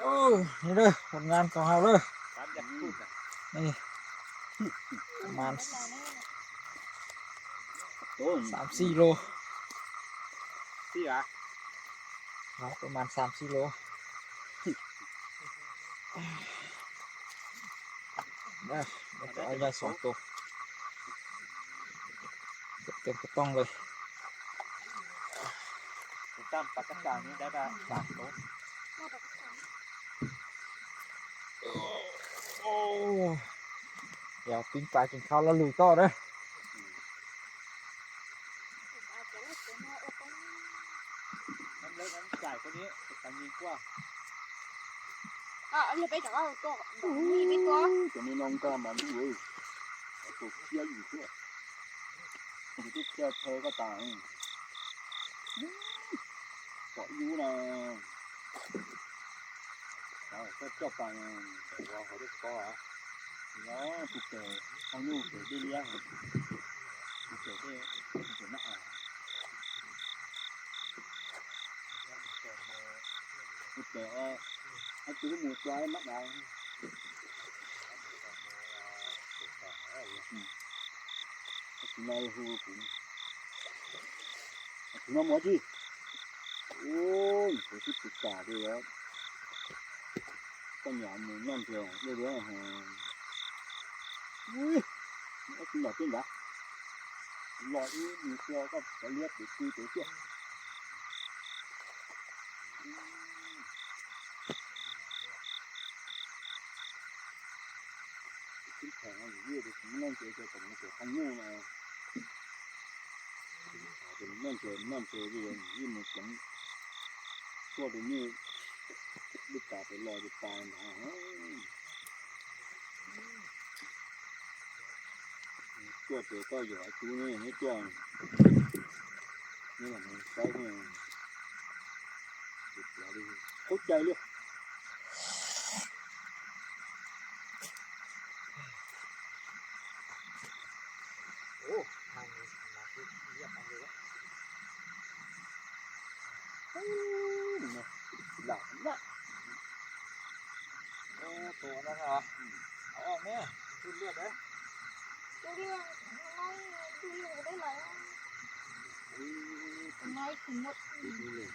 ໂອ້ ນີ້ເດີ ຜົນງານຂອງເຮົາເດີ ນີ້ ປະມານສາມສີ່ໂລ ສີ່ຫວາ ເນາະ ປະມານສາມສີ່ໂລ ເອີ ແລ້ວກໍເອົາໃຫຍ່ສອງໂຕ ເຕັມກະຕ່ອງເລີຍ ຕາມປາກກະຊັງນີ້ໄດ້ປະ ສາມໂຕ. ໂອ້ ດຽວປີ້ງປາກິນເຂົ້າແລ້ວລຸຍຕໍ່ເດີ. ນ້ຳເລິກມັນໃສກວ່ານີ້ ປາກກະຊັງຍິງກວ່າ. ອ່ະ ອັນນີ້ໄປຈາກເອົາຕົວນີ້ໄປຕົວະ ຈະມີນ້ອງກ້າມາດ້ວຍ ຕົວເຄຍຢູ່ຕົວະ ຢູ່ທີ່ເຄຍເທີກໍຕາຍ ເກາະຢູ່ນະ. ເອົາ ເຈົ້າ ເຈົ້າປານ ແຕ່ວ່າເຂົາໄດ້ເກາະອະ ເນາະ ຜູ້ເກີດ ເອົາຢູ່ເກີດໄດ້ລ້ຽງ ຜູ້ເກີດໄດ້ ຜູ້ເກີດມາອາ ຜູ້ເກີດ ເອົາ ເອົາຕູໝູຄວາຍມາອາ ອືມ ເອົາ ໃນຮູ ມາໝົດຕິ ໂອ້ຍ ໂຫ ຊິຕິດຕາເດີ ກໍຫຍາມມັນນັ້ນເທື່ອເດີ ເດີ ຫາ ອຸ້ຍ ເອົາກິນດອກກິນດາ ລອຍອີ່ມີເທື່ອກໍຈະລຽບໄປຄືໂຕເສຍ ອືມ ກິນຂອງອັນນີ້ເດີ ມັນນັ້ນເຈອກັບມັນເຈອຄັນໂຍນະ. ເປັນນັ້ນເປັນນັ້ນເປັນຢູ່ ຢູ່ໝົດກັນ ພວກນີ້ ລູກກາໄປລອຍຢູ່ປ່ານະ ຕົວເຕກໍຢູ່ໄອ້ຕູນີ້ ນີ້ຕົວ ນີ້ລະມັນເຈົ້ານີ້ ເຂົ້າໃຈເລີຍ. ໂອ້ ທາງນີ້ມາຄືລຽບທາງເດີ ໂອ້ ຫຼາຍນະ ເອີ ໂຕນັ້ນຫວາ ເອົາອອກແມ່ ດູດເລືອດເດ້ ດູດເລືອດ ນ້ອຍ ດູດເລືອດກໍໄດ້ຫຼາຍ ນ້ອຍຄືໝົດ ດູດເລືອດ.